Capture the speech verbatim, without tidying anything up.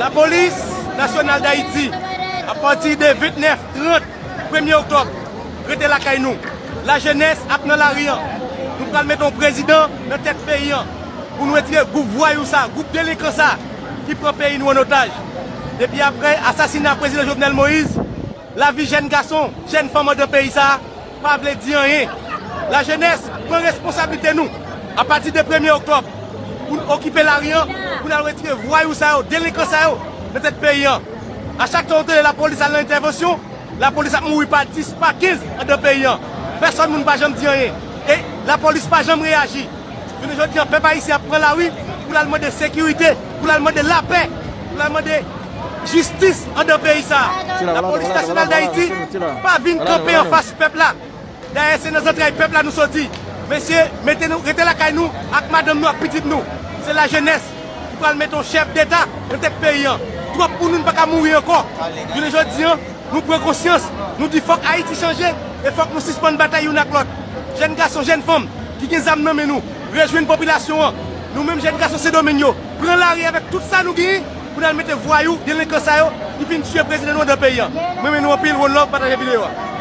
Lapolis Nasyonal Dayiti, apati de vennèf, trant, premye oktòb, rete lakay nou. Lajenès ap nan lari an. Nou pral mete yon prezidan nan tèt peyi an pou nou retire gwoup vwayou sa, gwoup delenkan sa ki pran peyi nou an otaj. Depi apre asasina prezidan Jovenel Moïse, lavi jèn gason, jèn fanm anndan peyi sa pa vle di anyen. Lajenès, pran responsablite nou apati de premye oktòb pou n okipe lari an, pou n al retire vwayou sa yo, delenkan sa yo nan tèt peyi an. A chak tan w tande lapolis al nan entèvansyon, lapolis ap mouri pa dis, pa kenz anndan peyi an. Pèsòn moun pa janm di anyen. E lapolis pa janm reyaji. Jounen jodi an, pèp ayisyen ap pran lari pou l al mande sekirite, pou l al mande lapè, pou l al mande jistis anndan peyi sa a. Lapolis Nasyonal Dayiti pa vin kanpe anfas pèp la. Dayè, se nan zantray pèp la nou soti. Mesye, mete nou, rete lakay nou ak madanm nou, ak pitit nou. Se lajenès ki pral mete yon chèf deta nan tèt peyi an. Twòp moun nou pa ka mouri ankò. Jounen jodi an, nou pran konsyans, nou di fòk Ayiti chanje e fòk nou sispann batay youn ak lòt. Jèn gason, jèn fanm ki gen zam nan men nou, rejwenn popilasyon an. Nou menm jèn gason Sendomeng yo, pran lari avèk tout sa nou genyen pou n al mete vwayou, delenkan sa yo ki fin tiye prezidan nou anndan peyi an. M renmen nou anpil, one love, pataje videyo a.